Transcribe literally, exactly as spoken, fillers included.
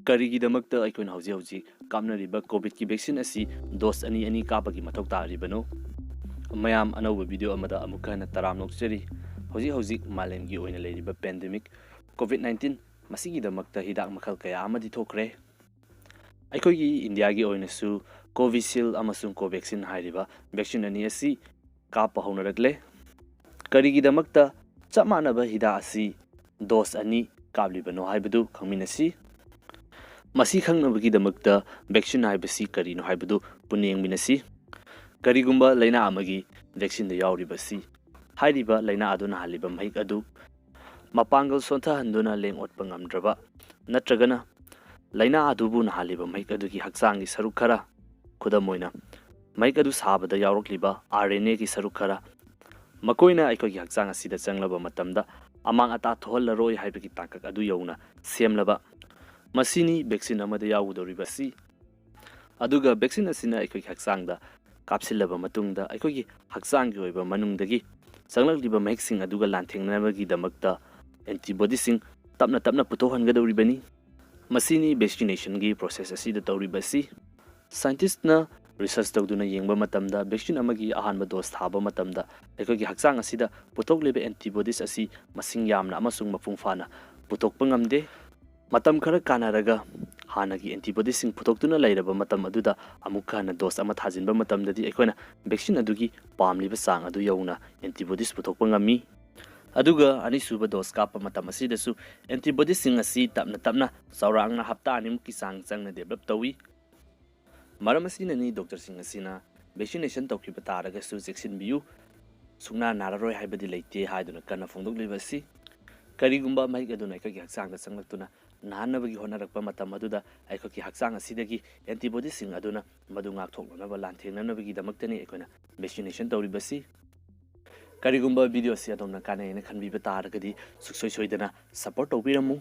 ꯀꯔꯤꯒꯤꯗꯃꯛꯇ ꯑꯩꯈꯣꯏꯅ ꯍꯧꯖꯤꯛ ꯍꯧꯖꯤꯛ ꯀꯥꯞꯅꯔꯤꯕ ꯀꯣꯚꯤꯗꯀꯤ ꯚꯦꯛꯁꯤꯟ ꯑꯁꯤ ꯗꯣꯁ ꯑꯅꯤ ꯑꯅꯤ ꯀꯥꯞꯄꯒꯤ ꯃꯊꯧ ꯇꯥꯔꯤꯕꯅꯣ? ꯃꯌꯥꯝ, ꯑꯅꯧꯕ ꯚꯤꯗꯤꯑꯣ ꯑꯃꯗ ꯑꯃꯨꯛꯀ ꯍꯟꯅ ꯇꯔꯥꯝꯅ ꯑꯣꯛꯆꯔꯤ꯫ ꯍꯧꯖꯤꯛ ꯍꯧꯖꯤꯛ ꯃꯥꯂꯦꯝꯒꯤ ꯑꯣꯏꯅ ꯂꯩꯔꯤꯕ ꯄꯦꯟꯗꯦꯃꯤꯛ ꯀꯣꯚꯤꯗ ꯅꯥꯏꯟꯇꯤꯟ, ꯃꯁꯤꯒꯤꯗꯃꯛꯇ ꯍꯤꯗꯥꯛ ꯃꯈꯜ ꯀꯌꯥ ꯑꯃꯗꯤ ꯊꯣꯛꯈ꯭ꯔꯦ꯫ ꯑꯩꯈꯣꯏꯒꯤ ꯏꯟꯗꯤꯌꯥꯒꯤ ꯑꯣꯏꯅꯁꯨ ꯀꯣꯚꯤꯁꯤꯜ ꯑꯃꯁꯨꯡ ꯀꯣꯚꯦꯛꯁꯤꯟ ꯍꯥꯏꯔꯤꯕ ꯚꯦꯛꯁꯤꯟ ꯑꯅꯤ ꯑꯁꯤ ꯀꯥꯞꯄ ꯍꯧꯅꯔꯛꯂꯦ꯫ ꯀꯔꯤꯒꯤꯗꯃꯛꯇ ꯆꯞ ꯃꯥꯟꯅꯕ ꯍꯤꯗꯥꯛ ꯑꯁꯤ ꯗꯣꯁ ꯑꯅꯤ ꯀꯥꯞꯂꯤꯕꯅꯣ ꯍꯥꯏꯕꯗꯨ ꯈꯪꯃꯤꯟꯅꯁꯤ꯫ ꯃꯁꯤ ꯈꯪꯅꯕꯒꯤꯗꯃꯛꯇ ꯚꯦꯛꯁꯤꯟ ꯍꯥꯏꯕꯁꯤ ꯀꯔꯤꯅꯣ ꯍꯥꯏꯕꯗꯨ ꯄꯨꯟꯅ ꯌꯦꯡꯃꯤꯟꯅꯁꯤ꯫ ꯀꯔꯤꯒꯨꯝꯕ ꯂꯥꯏꯅꯥ ꯑꯃꯒꯤ ꯚꯦꯛꯁꯤꯟꯗ ꯌꯥꯎꯔꯤꯕꯁꯤ ꯍꯥꯏꯔꯤꯕ ꯂꯥꯏꯅꯥ ꯑꯗꯨ ꯅꯥꯍꯜꯂꯤꯕ ꯃꯍꯤꯛ ꯑꯗꯨ ꯃꯄꯥꯡꯒꯜ ꯁꯣꯟꯊꯍꯟꯗꯨꯅ ꯂꯦꯡ ꯑꯣꯠꯄ ꯉꯝꯗ꯭ꯔꯕ ꯅꯠꯇ꯭ꯔꯒꯅ ꯂꯥꯏꯅꯥ ꯑꯗꯨꯕꯨ ꯅꯥꯍꯜꯂꯤꯕ ꯃꯍꯤꯛ ꯑꯗꯨꯒꯤ ꯍꯛꯆꯥꯡꯒꯤ ꯁꯔꯨꯛ ꯈꯔ, ꯈꯨꯗꯝ ꯑꯣꯏꯅ, ꯃꯍꯤꯛ ꯑꯗꯨ ꯁꯥꯕꯗ ꯌꯥꯎꯔꯛꯂꯤꯕ ꯑꯥꯔ ꯑꯦꯟ ꯑꯦꯒꯤ ꯁꯔꯨꯛ ꯈꯔ, ꯃꯈꯣꯏꯅ ꯑꯩꯈꯣꯏꯒꯤ ꯍꯛꯆꯥꯡ ꯑꯁꯤꯗ ꯆꯪꯂꯕ ꯃꯇꯝꯗ ꯑꯃꯥꯡ ꯑꯇꯥ ꯊꯣꯛꯍꯜꯂꯔꯣꯏ ꯍꯥꯏꯕꯒꯤ ꯇꯥꯡꯀꯛ ꯑꯗꯨ ꯌꯧꯅ ꯁꯦꯝꯂꯕ, ꯃꯁꯤꯅꯤ ꯚꯦꯛꯁꯤꯟ ꯑꯃꯗ ꯌꯥꯎꯒꯗꯧꯔꯤꯕ ꯑꯁꯤ꯫ ꯑꯗꯨꯒ ꯚꯦꯛꯁꯤꯟ ꯑꯁꯤꯅ ꯑꯩꯈꯣꯏꯒꯤ ꯍꯛꯆꯥꯡꯗ ꯀꯥꯞꯁꯤꯜꯂꯕ ꯃꯇꯨꯡꯗ ꯑꯩꯈꯣꯏꯒꯤ ꯍꯛꯆꯥꯡꯒꯤ ꯑꯣꯏꯕ ꯃꯅꯨꯡꯗꯒꯤ ꯆꯪꯂꯛꯂꯤꯕ ꯃꯍꯤꯛꯁꯤꯡ ꯑꯗꯨꯒ ꯂꯥꯟꯊꯦꯡꯅꯅꯕꯒꯤꯗꯃꯛꯇ ꯑꯦꯟꯇꯤꯕꯣꯗꯤꯁꯤꯡ ꯇꯞꯅ ꯇꯞꯅ ꯄꯨꯊꯣꯛꯍꯟꯒꯗꯧꯔꯤꯕꯅꯤ꯫ ꯃꯁꯤꯅꯤ ꯚꯦꯛꯁꯤꯅꯦꯁꯟꯒꯤ ꯄ꯭ꯔꯣꯁꯦꯁ ꯑꯁꯤꯗ ꯇꯧꯔꯤꯕ ꯑꯁꯤ꯫ ꯁꯥꯏꯟꯇꯤꯁ꯭ꯠꯅ ꯔꯤꯁꯔꯆ ꯇꯧꯗꯨꯅ ꯌꯦꯡꯕ ꯃꯇꯝꯗ, ꯚꯦꯛꯁꯤꯟ ꯑꯃꯒꯤ ꯑꯍꯥꯟꯕ ꯗꯣꯁ ꯊꯥꯕ ꯃꯇꯝꯗ ꯑꯩꯈꯣꯏꯒꯤ ꯍꯛꯆꯥꯡ ꯑꯁꯤꯗ ꯄꯨꯊꯣꯛꯂꯤꯕ ꯑꯦꯟꯇꯤꯕꯣꯗꯤꯁ ꯑꯁꯤ ꯃꯁꯤꯡ ꯌꯥꯝꯅ ꯑꯃꯁꯨꯡ ꯃꯄꯨꯡ ꯐꯥꯅ ꯄꯨꯊꯣꯛꯄ ꯉꯝꯗꯦ꯫ ꯃꯇꯝ ꯈꯔ ꯀꯥꯟꯅꯔꯒ ꯍꯥꯟꯅꯒꯤ ꯑꯦꯟꯇꯤꯕꯣꯗꯤꯁꯁꯤꯡ ꯄꯨꯊꯣꯛꯇꯨꯅ ꯂꯩꯔꯕ ꯃꯇꯝ ꯑꯗꯨꯗ ꯑꯃꯨꯛꯀ ꯍꯟꯅ ꯗꯣꯁ ꯑꯃ ꯊꯥꯖꯤꯟꯕ ꯃꯇꯝꯗꯗꯤ ꯑꯩꯈꯣꯏꯅ ꯚꯦꯛꯁꯤꯟ ꯑꯗꯨꯒꯤ ꯄꯥꯝꯂꯤꯕ ꯆꯥꯡ ꯑꯗꯨ ꯌꯧꯅ ꯑꯦꯟꯇꯤꯕꯣꯗꯤꯁ ꯄꯨꯊꯣꯛꯄ ꯉꯝꯃꯤ꯫ ꯑꯗꯨꯒ ꯑꯅꯤꯁꯨꯕ ꯗꯣꯁ ꯀꯥꯞꯄ ꯃꯇꯝ ꯑꯁꯤꯗꯁꯨ ꯑꯦꯟꯇꯤꯕꯣꯗꯤꯁꯁꯤꯡ ꯑꯁꯤ ꯇꯞꯅ ꯇꯞꯅ ꯆꯥꯎꯔꯥꯛꯅ ꯍꯞꯇꯥ ꯑꯅꯤꯃꯨꯛꯀꯤ ꯆꯥꯡ ꯆꯪꯅ ꯗꯦꯚꯂꯞ ꯇꯧꯏ꯫ ꯃꯔꯝ ꯑꯁꯤꯅꯅꯤ ꯗꯣꯛꯇꯔꯁꯤꯡ ꯑꯁꯤꯅ ꯚꯦꯛꯁꯤꯅꯦꯁꯟ ꯇꯧꯈꯤꯕ ꯇꯥꯔꯒꯁꯨ ꯆꯦꯛꯁꯤꯟꯕꯤꯌꯨ, ꯁꯨꯛꯅꯥ ꯅꯥꯔꯔꯣꯏ ꯍꯥꯏꯕꯗꯤ ꯂꯩꯇꯦ ꯍꯥꯏꯗꯨꯅ ꯀꯟꯅ ꯐꯣꯡꯗꯣꯛꯂꯤꯕ ꯑꯁꯤ꯫ ꯀꯔꯤꯒꯨꯝꯕ ꯃꯍꯤꯛ ꯑꯗꯨꯅ ꯑꯩꯈꯣꯏꯒꯤ ꯍꯛꯆꯥꯡꯗ ꯆꯪꯂꯛꯇꯨꯅ ꯅꯥꯍꯟꯅꯕꯒꯤ ꯍꯣꯠꯅꯔꯛꯄ ꯃꯇꯝ ꯑꯗꯨꯗ ꯑꯩꯈꯣꯏꯒꯤ ꯍꯛꯆꯥꯡ ꯑꯁꯤꯗꯒꯤ ꯑꯦꯟꯇꯤꯕꯣꯗꯤꯁꯤꯡ ꯑꯗꯨꯅ ꯃꯗꯨ ꯉꯥꯛꯊꯣꯛꯅꯅꯕ ꯂꯥꯟꯊꯦꯡꯅꯅꯕꯒꯤꯗꯃꯛꯇꯅꯤ ꯑꯩꯈꯣꯏꯅ ꯚꯦꯛꯁꯤꯅꯦꯁꯟ ꯇꯧꯔꯤꯕꯁꯤ꯫ ꯀꯔꯤꯒꯨꯝꯕ ꯚꯤꯗꯤꯑꯣ ꯑꯁꯤ ꯑꯗꯣꯝꯅ ꯀꯥꯟꯅꯩ ꯍꯥꯏꯅ ꯈꯟꯕꯤꯕ ꯇꯥꯔꯒꯗꯤ ꯁꯨꯡꯁꯣꯏ ꯁꯣꯏꯗꯅ ꯁꯞꯄꯣꯔꯠ ꯇꯧꯕꯤꯔꯝꯃꯨ꯫